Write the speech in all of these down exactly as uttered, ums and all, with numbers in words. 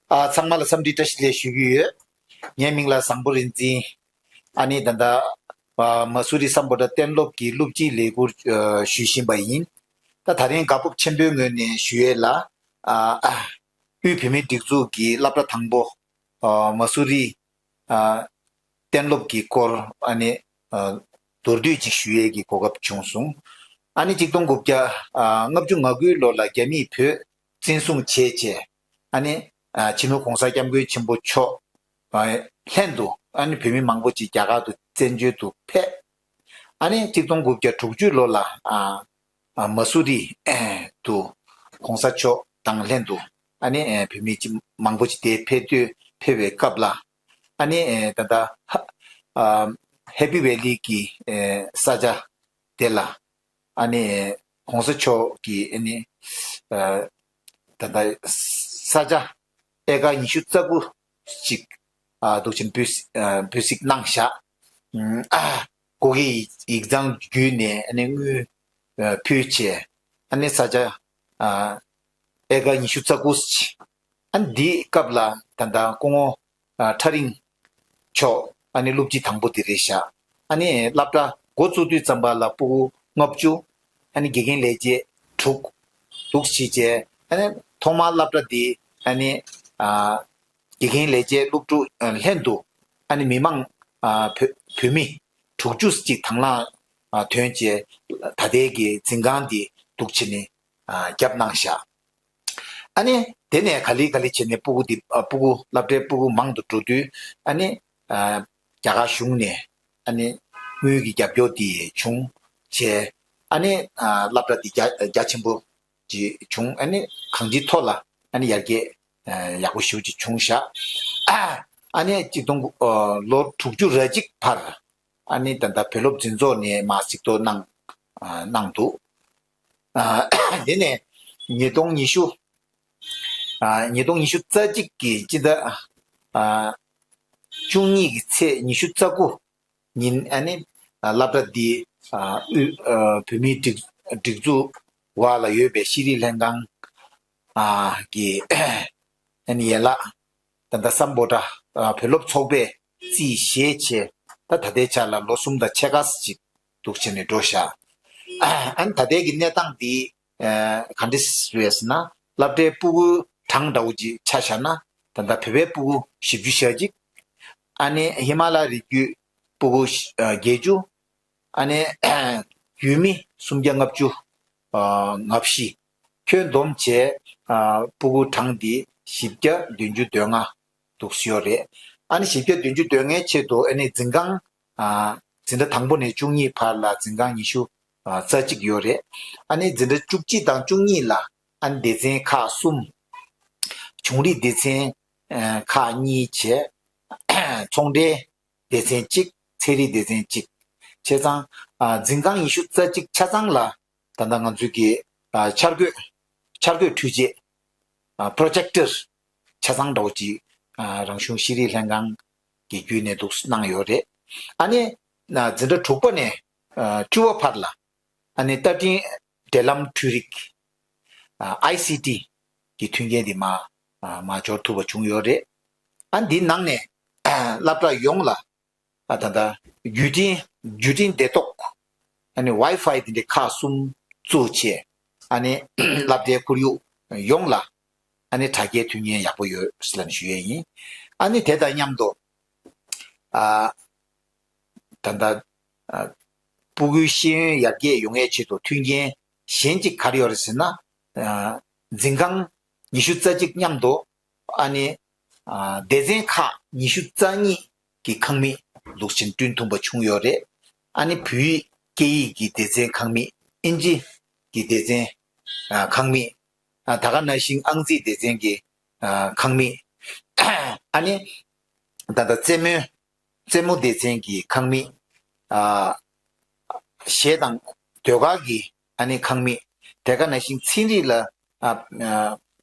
ཨ། ཚང་མ་ལ་འཚམས་འདྲི་བཀྲ་ཤིས་བདེ་ལེགས་ཞུ་གི་ཡོད། ངའི་མིང་ལ་བཟང་པོ་རིག་འཛིན། ཨ་ནི་ད་ལྟ་ཨ། མ་སུ་རི་སམ་བྷོ་ཊ་གཏན་སློབ་ཀྱི་སློབ་སྤྱིའི་ལས་ཁུར་ཨ། ཞུ་བཞིན་པ་ཡིན། ད་ད་རིང་དགའ་སྤོབས་ཆེན་པོའི་ངོས་ནས་ཞུ་ཡས་ལ། ཨ། དབུས་བོད་མིའི་སྒྲིག་འཛུགས་ཀྱི་སློབ་གྲྭ་དང་པོ་ཨ། མ་སུ་རི་ཨ། གཏན་སློབ་ཀྱི་སྐོར་ཨ་ནི་ཨ། མདོར་བསྡུས་ཅིག་ཞུ་ཡས་ཀྱི་གོ་སྐབས་བྱུང་སོང་། ཨ་ནི་གཅིག་སྟོང་དགུ་བརྒྱ་ཨ། ལྔ་བཅུ་ང་དགུའི་ལོ་ལ་རྒྱ་མིས་བོད་བཙན་བཟུང་བྱས་བྱས། ཨ་ནི་ཨ། སྤྱི་ནོར་གོང་ས་སྐྱབས་མགོན་ཆེན་པོ་མཆོག་ཨ། ལྷན་དུ་ཨ་ནི་བོད་མི་མང་པོ་ཅིག་རྒྱ་གར་དུ་བཙན་བྱོལ་དུ་ཕེབས། ཨ་ནི་གཅིག་སྟོང་དགུ་བརྒྱ་དྲུག་ཅུ་ལོ་ལ་ཨ། ཨ། མ་སུ་རི་ཨ། དུ་གོང་ས་མཆོག་དང་ལྷན་དུ་ཨ་ནི་ཨ། བོད་མི་ཅིག་མང་པོ་ཅིག་དེ་ཕེབས་དུས་ཕེབས་པའི་སྐབས་ལ། ཨ་ནི་ཨ། ད་ལྟ་ཧ། ཨ། ཧེ་པི་ཝེ་ལི་གི་ཨ། ས་ཆ་དེ་ལ། ཨ་ནི་གོང་ས་མཆོག་གིས་ཨ་ནི་ཨ། ད་ལྟ་ས་ཆ་ཨེ་ཀར་ཉི་ཤུ་རྩ་དགུ་ཅིག་ཨ། འདུག་ཅིང་འབོད་འབོད་སིག་གནང་བཞག་ཨ། སྒོ་གི་ཡིག་ཚང་བརྒྱུད་ནས་ཨ་ནི་དངུལ་ཨ། ཕུལ་བྱས། ཨ་ནི་ས་ཆ་ཨ། ཨེ་ཀར་ཉི་ཤུ་རྩ་དགུ་ཅིག་ཨ་ནི་འདིའི་སྐབས་ལ་ད་ལྟ་སྐུ་ངོ་ཨ། ཁྲ་རིང་མཆོག་ཨ་ནི་སློབ་སྤྱི་དང་པོ་དེ་རེད་ཤག་ཨ་ནི་སློབ་གྲྭ་འགོ་བཙུགས་དུས་ཙམ་པ་ལ་སྤུ་གུ་ལྔ་བཅུ། ཨ་ནི་དགེ་རྒན་ལས་བྱེད་དྲུག་འདུག་བྱས་བྱས། ཨ་ནི་ཐོག་མར་སློབ་གྲྭ་འདི་ཨ་ནི་ཨ། དགེ་རྒན་ལས་བྱེད་སློབ་ཕྲུག་ཨ། ལྷན་དུ་ཨ་ནི་མི་མང་ཨ། བོད་བོད་མི་དྲུག་ཅུ་ཅིག་དང་བླངས་ཨ། ཐོན་བྱས། ད་ལྟའི་གི་འཛིན་ཁང་འདི་འདུག་བྱས་ནས་ཨ། བརྒྱབ་གནང་བཞག་ཨ་ནི་དེ་ནས་ག་ལེ་ག་ལེ་བྱས་ནས་སྤུ་གུ་འདི་ཨ། སྤུ་གུ་སློབ་གྲྭའི་སྤུ་གུ་མང་དུ་འགྲོ་དུས། ཨ་ནི་ཨ། རྒྱ་གར་གཞུང་ནས་ཨ་ནི་དངུལ་གྱི་རྒྱབ་སྐྱོར་འདི་བྱུང་བྱས། ཨ་ནི་ཨ། སློབ་གྲྭ་འདི་རྒྱ་རྒྱ་ཆེན་པོ་ཅིག་བྱུང་། ཨ་ནི་གང་ཅིའི་ཐོག་ལ་ཨ་ནི་ཡར་རྒྱས་ཨ། ཡག་པོ་ཞེ་པོ་ཅིག་བྱུང་བཞག་ཨ་ནི་གཅིག་སྟོང་ཨ། ལོ་དྲུག་ཅུ་རེ་གཅིག་བར་ཨ་ནི་ད་ལྟ་བོད་སློབ་འཛིན་ཚོགས་ནས་མར་གཟིགས་རྟོག་གནང་ཨ། གནང་འདུག་ཨ། དེ་ནས་ཉིས་སྟོང་ཉི་ཤུ་ཨ། ཉིས་སྟོང་ཉི་ཤུ་རྩ་གཅིག་གི་སྤྱི་ཟླ་ཨ། བཅུ་གཉིས་ཀྱི་ཚེས་ཉི་ཤུ་རྩ་དགུ་ཉིན་ཨ་ནི་ཨ། སློབ་གྲྭ་འདི་ཨ། དབུས་ཨ། བོད་མིའི་སྒྲིག་སྒྲིག་འཛུགས་འོག་ལ་ཡོད་པའི་ཤེས་རིག་ལྷན་ཁང་ཨ། གི་ཨ་ནི་ཡན་ལག་ད་ལྟ་སམ་བྷོ་ཊ་ཨ། བོད་སློབ་ཚོགས་པས་རྩིས་བཞེས་བྱས། ད་ད་ལྟའི་ཆ་ལ་ལོ་གསུམ་དང་ཕྱེད་ཀ་ཙམ་ཅིག་འདུག་བྱས་ནས་འགྲོ་བཞག་ཨ་ནི་ད་ལྟའི་གི་གནས་སྟངས་འདི་ཨ། ག་འདྲ་རེད་ཟེར་ན། སློབ་གྲྭའི་སྤུ་གུ་གྲངས་འདྲ་བོ་ཅིག་ཆ་བཞག་ན། ད་ལྟ་བོད་པའི་སྤུ་གུ་བཞི་བཅུ་ཞེ་གཅིག་ཨ་ནི་ཧི་མ་ལ་རི་རྒྱུད་སྤུ་གུ་ཨ། བརྒྱད་ཅུ། ཨ་ནི་ཡུལ་མི་སུམ་བརྒྱ་ལྔ་བཅུ་ཨ། ལྔ་བཞི། ཁྱོན་བསྡོམས་བྱས་ཨ། སྤུ་གུ་གྲངས་འདི་བཞི་བརྒྱ་བདུན་ཅུ་དོན་ལྔ་འདུག་སེ་ཡོད་རེད། ཨ་ནི་བཞི་བརྒྱ་བདུན་ཅུ་དོན་ལྔའི་ཆེད་དུ་ཨ་ནི་འཛིན་ཁང་ཨ། འཛིན་གྲྭ་དང་པོ་ནས་བཅུ་གཉིས་བར་ལ་འཛིན་ཁང་ཉི་ཤུ་ཨ། རྩ་གཅིག་ཡོད་རེད། ཨ་ནི་འཛིན་གྲྭ་བཅུ་གཅིག་དང་བཅུ་གཉིས་ལ་ཨ་ནི་སྡེ་ཚན་ཁག་གསུམ། གཞུང་རིག་སྡེ་ཚན་ཨ། ཁག་གཉིས་བྱས། ཚོང་འབྲེལ་སྡེ་ཚན་གཅིག་ཚན་རིག་སྡེ་ཚན་གཅིག་བྱས་ཙང་ཨ། འཛིན་ཁང་ཉི་ཤུ་རྩ་གཅིག་ཆ་ཚང་ལ་ད་ལྟ་ང་ཚོས་ཀྱི་ཨ། འཆར་འགོད་འཆར་འགོད་འཕྲུལ་ཆས་ཨ། པྲོ་ཇེག་ཊར་ཆ་ཚང་འདྲ་བོ་ཅིག་ཨ། རང་གཞུང་ཤེས་རིག་ལྷན་ཁང་གི་བརྒྱུད་ནས་འདུག་གནང་ཡོད་རེད། ཨ་ནི་འཛིན་གྲྭ་དྲུག་པ་ནས་ཨ། བཅུ་པ་བར་ལ་ཨ་ནི་ཏར་ཊིན་འབྲེལ་ལམ་འཕྲུལ་རིག་ཨ། ཨའི་སི་ཊི་གི་མཐུན་རྐྱེན་དེ་མར་ཨ། མར་འབྱོར་ཐུབ་པ་བྱུང་ཡོད་རེད། ཨ་འདིའི་ནང་ནས་ཨ། སློབ་གྲྭ་ཡོངས་ལ་ཨ། ད་ལྟ་བརྒྱུད་འཕྲིན་བརྒྱུད་འཕྲིན་བདེ་ཏོག་ཨ་ནི་ཝའི་ཕའི་དེ་འདྲའི་ཁག་གསུམ་བཙུགས་བྱས། ཨ་ནི་སློབ་གྲྭའི་ཁོར་ཡུག་ཡོངས་ལ་ཨ་ནི་དྲ་རྒྱའི་མཐུན་རྐྱེན་ཡག་པོ་ཡོད་ཟེར་ལབ་ཞུ་ཡས་ཡིན། ཨ་ནི་དེ་དང་མཉམ་དུ་ཨ། ད་ལྟ་ཨ། སྤུ་གུའི་ཤེས་ཡོན་ཡར་རྒྱས་ཡོང་ཡས་ཆེད་དུ་མཐུན་རྐྱེན་གཞན་གཅིག་ག་རེ་ཡོད་རེད་ཟེར་ན། ཨ། འཛིན་ཁང་ཉི་ཤུ་རྩ་གཅིག་མཉམ་དུ་ཨ་ནི་ཨ། སྡེ་ཚན་ཁག་ཉི་ཤུ་རྩ་གཉིས་ཀྱི་ཁང་མིག་འདུག་ཅིང་བསྐྲུན་ཐུབ་པ་བྱུང་ཡོད་རེད། ཨ་ནི་བོད་ཡིག་སྐད་ཡིག་གི་སྡེ་ཚན་ཁང་མིག་ཨིན་ཇི་གི་སྡེ་ཚན་ཨ། ཁང་མིག་ཨ། ད་ག་ནང་བཞིན་ཨང་རྩིས་སྡེ་ཚན་གྱི་ཨ། ཁང་མིག་ཨ་ནི་ད་ལྟ་རྩེད་མོའི་རྩེད་མོ་སྡེ་ཚན་གྱི་ཁང་མིག་ཨ། གཞས་དང་ཟློས་གར་གྱི་ཨ་ནི་ཁང་མིག་དེ་ག་ནང་བཞིན་ཚན་རིག་ལ་ཨ། ཨ།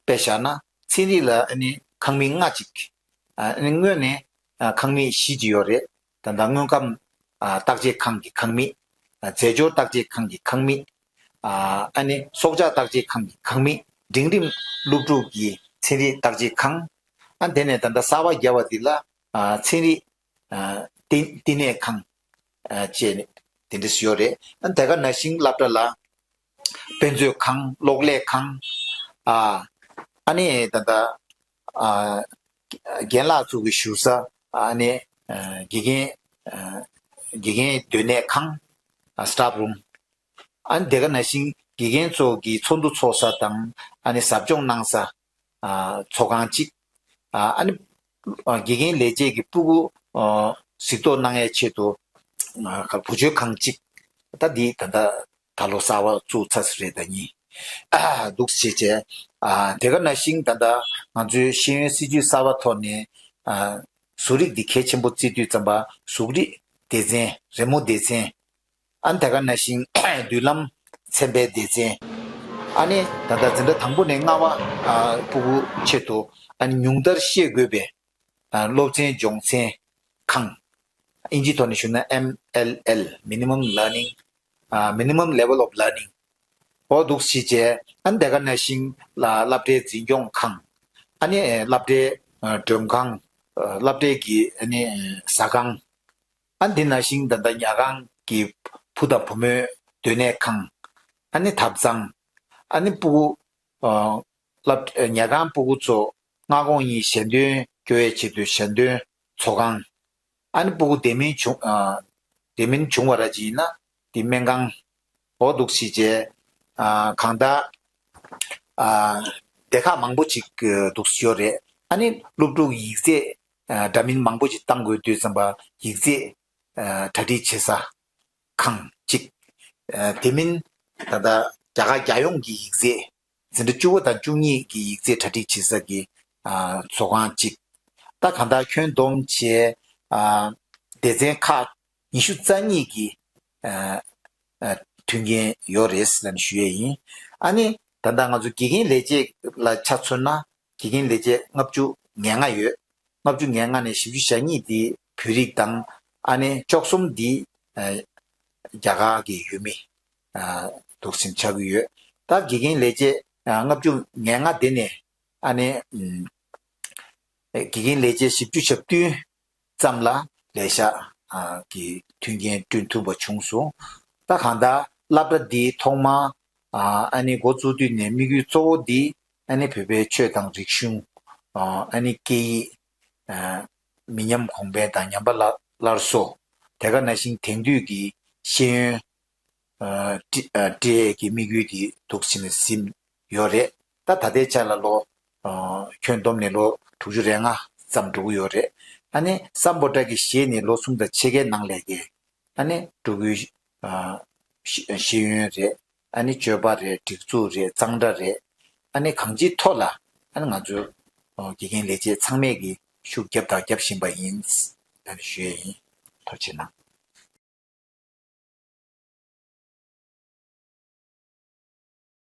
དཔེ་བཞག་ན་ཚན་རིག་ལ་ཨ་ནི་ཁང་མིག་ལྔ་ཅིག་ཨ་ནི་སྔོན་ནས་ཨ། ཁང་མིག་བཞི་ཅིག་ཡོད་རེད། ད་ལྟ་དངོས་ཁམས་ཨ། བརྟག་དཔྱད་ཁང་གི་ཁང་མིག་ཨ། རྫས་སྦྱོར་བརྟག་དཔྱད་ཁང་གི་ཁང་མིག་ཨ། ཨ་ནི་སྲོག་ཆགས་བརྟག་དཔྱད་ཁང་གི་ཁང་མིག་འབྲིང་རིམ་སློབ་ཕྲུག་གི་ཚན་རིག་བརྟག་དཔྱད་ཁང་། ཨ་དེ་ནས་ད་ལྟ་གསར་པ་བརྒྱབ་པ་འདི་ལ་ཨ་ཚན་རིག་ཨ་བསྟི་བསྟི་གནས་ཁང་ཨ་བཅས་ནས་དེ་འདྲ་ཞིག་ཡོད་རེད། ཨ་དེ་ག་ནང་བཞིན་སློབ་གྲྭ་ལ་དཔེ་མཛོད་ཁང་། གློག་ཀླད་ཁང་། ཨ་ཨ་ནི་ད་ལྟ་ཨ་རྒན་ལགས་ཚོ་གི་བཞུགས་ས། ཨ་ནི་ཨ་དགེ་རྒན་ཨ་དགེ་རྒན་སྡོད་གནས་ཁང་། ཨ་staff room། ཨ་ནི་དེ་ག་ནང་བཞིན་དགེ་རྒན་ཚོ་གི་ཚོགས་འདུ་ཚོགས་ས་དང་། ཨ་ནི་ཟབ་སྦྱོང་གནང་ས། ཨ་ཚོགས་ཁང་གཅིག་ཨ་ཨ་ནི་ཨ་དགེ་རྒན་ལས་བྱེད་ཀྱི་སྤུ་གུ་ཨ་གཟིགས་རྟོག་གནང་ཡའི་ཆེད་དུ་ཨ་བུ་བཅོལ་ཁང་གཅིག་ད་འདི་ད་ལྟ་ད་ལོ་གསར་པ་བཙུགས་ཚར་ས་རེད། ད་གཉིས་ཨ་འདུག་བྱས་བྱས། ཨ་དེ་ག་ནང་བཞིན་ད་ལྟ་ང་ཚོའི་ཤེས་ཡོན་སྲིད་བྱུས་གསར་པ་ཐོག་ནས་ཨ་གཟུགས་རིས་འདི་གལ་ཆེན་པོ་བརྩི་དུས་ཙམ་པ་གཟུགས་རིས་སྡེ་ཚན། རི་མོ་སྡེ་ཚན། ཨ་ནི་དེ་ག་ནང་བཞིན་མདུན་ལམ་ཚན་པའི་སྡེ་ཚན། ཨ་ནི་ད་ལྟ་འཛིན་གྲྭ་དང་པོ་ནས་ལྔ་པ་ཨ་སྤུ་གུ་ཆེད་དུ་ཨ་ནི་ཉུང་མཐར་ཤེས་དགོས་པའི་ཨ་སློབ་ཚན་སྦྱོང་ཚན་ཁང་། ཨིན་ཇི་ཐོག་ནས་ཞུ་ན་M L L, minimum learning, ཨ་minimum level of learning འོ་འདུག་སེ་བྱས། ཨ་ནི་དེ་ག་ནང་བཞིན་ལ་སློབ་གྲྭའི་འཛིན་སྐྱོང་ཁང་། ཨ་ནི་སློབ་གྲྭའི་ཨ་མགྲོན་ཁང་། ཨ་སློབ་གྲྭའི་གི་ཨ་ནི་ཟ་ཁང་། ཨ་ནི་དེ་ནང་བཞིན་ད་ལྟ་ཉལ་ཁང་གི་བུ་དང་བུ་མོའི་སྡོད་གནས་ཁང་། ཨ་ནི་ཐབ་ཚང་། ཨ་ནི་སྤུ་གུ་ཨ་སློབ་ཉལ་ཁང་སྤུ་གུ་ཚོ་སྔ་དགོང་གཉིད་ཞལ་འདོན་སྐྱོ་བའི་ཆེད་དུ་ཞལ་འདོན་ཚོགས་ཁང་། ཨ་ནི་སྤུ་གུ་བདེ་མིན་བྱུང་ཨ་བདེ་མིན་བྱུང་བ་ར་ཅིག་ཡིན་ན་དེ་སྨན་ཁང་འོ་འདུག་སེ་བྱས། ཨ་གང་ལྟར་ཨ་སྡེ་ཁག་མང་པོ་ཅིག་འདུག་སེ་ཡོད་རེད། ཨ་ནི་སློབ་ཕྲུག་ཡིག་ཚད་ཨ་འདྲ་མིན་མང་པོ་ཅིག་བཏང་དགོས་དུས་ཙམ་པ་ཡིག་ཚད་ཨ་གྲ་སྒྲིག་བྱེད་ས་ཁང་གཅིག་ཨ་དེ་མིན་ད་ལྟ་རྒྱ་གར་རྒྱལ་ཡོངས་ཀྱི་ཡིག་ཚད། འཛིན་གྲྭ་བཅུ་པ་དང་བཅུ་གཉིས་ཀྱི་ཡིག་ཚད་གྲ་སྒྲིག་བྱེད་ས་ཀྱི་ཨ་ཚོགས་ཁང་གཅིག་ད་གང་ལྟར་ཁྱོན་བསྡོམས་བྱས་ཨ་སྡེ་ཚན་ཁག་ཉི་ཤུ་རྩ་གཉིས་ཀྱི་ཨ་ཨ་མཐུན་རྐྱེན་ཡོད་རེད་ལབ་ནས་ཞུ་ཡས་ཡིན། ཨ་ནི་ད་ལྟ་ང་ཚོ་དགེ་རྒན་ལས་བྱེད་ལ་ཆ་མཚོན་ན་དགེ་རྒན་ལས་བྱེད་ལྔ་བཅུ་ང་ལྔ་ཡོད། ལྔ་བཅུ་ང་ལྔ་ནས་བཞི་བཅུ་ཞེ་གཉིས་འདི་བོད་རིགས་དང་། ཨ་ནི་བཅུ་གསུམ་འདི་ཨ་རྒྱ་གར་གྱི་ཡུལ་མི་ཨ་འདུག་སེ་ཆགས་ཀྱི་ཡོད། ད་དགེ་རྒན་ལས་བྱེད་ཨ་ལྔ་བཅུ་ང་ལྔ་འདི་ནས་ཨ་ནི་ཨམ་དགེ་རྒན་ལས་བྱེད་བཞི་བཅུ་ཞེ་བདུན་ཙམ་ལ་ལས་ཤག་ཨ་གི་མཐུན་རྐྱེན་བསྐྲུན་ཐུབ་པ་བྱུང་སོང་། ད་གང་ལྟར་སློབ་གྲྭ་འདི་ཐོག་མར་ཨ་ཨ་ནི་འགོ་བཙུགས་དུས་ནས་དམིགས་ཡུལ་གཙོ་བོ་འདི་ཨ་ནི་བོད་པའི་ཆོས་དང་རིག་གཞུང་། ཨ་ཨ་ནི་སྐད་ཡིག་ཨ་མི་ཉམས་གོང་འཕེལ་དང་ཉམས་པ་སླར་སླར་གསོ། དེ་ག་ནང་བཞིན་དེང་དུས་ཀྱི་ཤེས་ཡོན་ཨ་སྤྲད་ཨ་སྤྲད་ཡས་ཀྱི་དམིགས་ཡུལ་དེ་འདུག་སེ་ནས་ཟིན་ཡོད་རེད། ད་ད་ལྟའི་ཆ་ལ་ལོ་ཨ་ཁྱོན་བསྡོམས་ནས་ལོ་དྲུག་ཅུ་རེ་ལྔ་ཙམ་འགྲོ་གི་ཡོད་རེད། ཨ་ནི་སམ་བྷོ་ཊ་གི་གཞས་ནི་ལོ་གསུམ་དང་ཕྱེད་ཀའི་ནང་ལས་ཀའི་ཨ་ནི་འབྲུག་ཡུལ་ཨ་ཤེས་ཤེས་ཡོན་རེད། ཨ་ནི་སྤྱོད་པ་རེད། སྒྲིག་འཛུགས་རེད། གཙང་སྦྲ་རེད། ཨ་ནི་གང་ཅིའི་ཐོག་ལ་ཨ་ནི་ང་ཚོ་ཨོ་དགེ་རྒན་ལས་བྱེད་ཚང་མས་ཀྱི་ཤུགས་རྒྱབ་དང་རྒྱབ་བཞིན་པ་ཡིན་ཨ་ནི་ཞུ་ཡས་ཡིན། ཐུགས་རྗེ་གནང་།